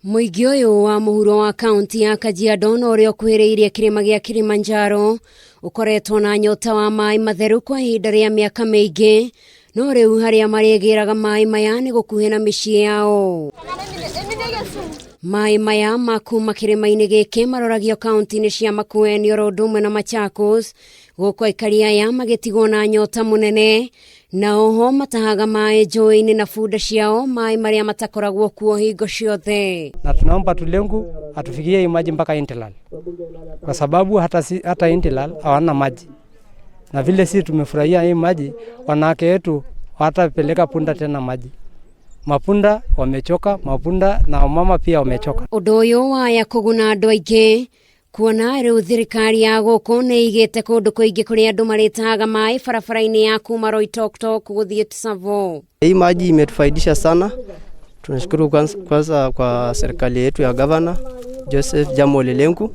Mũingĩ ũyũ wa mũhuro wa kaunti ya Kajiado na ũrĩa ũkuhĩrĩirie kĩrĩma gĩa Kilimanjaro ũkoretwo na nyota wa maĩ matheru kwa ihinda rĩa mĩaka mĩingĩ, no rĩu harĩa marĩgĩraga maĩ maya nĩ gũkuhĩ na mĩciĩ yao. Maĩ maya ma kuma kĩrĩma-inĩ gĩkĩ maroragio kaunti-inĩ cia Makueni oro ũndũ ũmwe na Machakos, gũkũ aikari aya magĩtigwo na nyota mũnene, na oho matahaga maĩ njũĩ-inĩ na bunda ciao, maĩ marĩa matakoragwo kuo hingo ciothe. Na tunaomba tu Lenku atufikie hii maji mpaka Intilal, kwa sababu hata Intilal hawana maji, na vile sisi tumefurahia hii maji, wanawake wetu watapeleka punda tena maji. Mapunda wamechoka, mapunda na wamama pia wamechoka. Ũndũ ũyũ waya kũguna andũ aingĩ kuona rĩu thirikari ya gũkũ nĩ ĩigĩte kũndũ kũingĩ kũrĩa andũ marĩtahaga maĩ barabara-inĩ ya kuma Loitoktok gũthiĩ Tsavo. Hii maji imetufaidisha sana. Tunashukuru kwanza kwa serikali yetu ya Governor Joseph Jamo Ole Lenku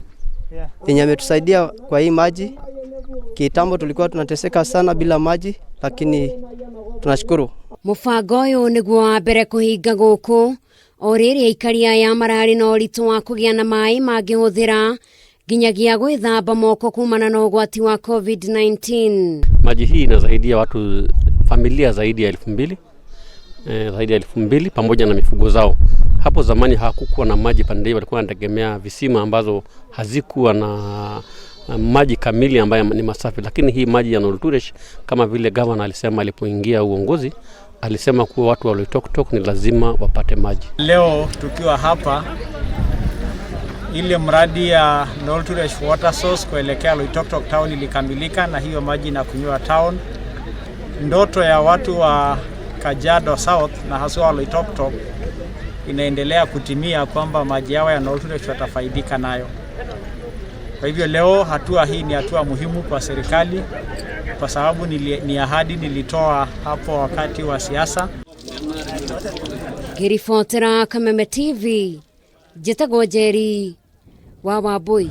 yenye ametusaidia kwa hii maji. Kitambo tulikuwa tunateseka sana bila maji, lakini tunashukuru. Mũbango ũyũ nĩguo wa mbere kũhinga gũkũ o rĩrĩ aikari aya mararĩ na ũritũ wa kũgĩa na maĩ mangĩhũthĩra nginyagia gwĩthamba moko kumana na ũgwati wa COVID-19. Maji hii inasaidia watu familia zaidi ya 2000, zaidi ya 2000 pamoja na mifugo zao. Hapo zamani hakukuwa na maji pande hii, walikuwa wanategemea visima ambazo hazikuwa na maji kamili ambayo ni masafi, lakini hii maji ya Nolturesh, kama vile governor alisema alipoingia uongozi, alisema kuwa watu wa Loitoktok ni lazima wapate maji. Leo tukiwa hapa, ile mradi ya Nolturesh Water Source kuelekea Loitoktok town ilikamilika na hiyo maji inakunywa town. Ndoto ya watu wa Kajiado South na haswa wa Loitoktok inaendelea kutimia kwamba maji yao ya Nolturesh watafaidika nayo. Kwa hivyo leo hatua hii ni hatua muhimu kwa serikali kwa sababu ni ahadi nilitoa hapo wakati wa siasa. Ngĩribotera Kameme TV, njĩtagwo Njeri wa Wambui.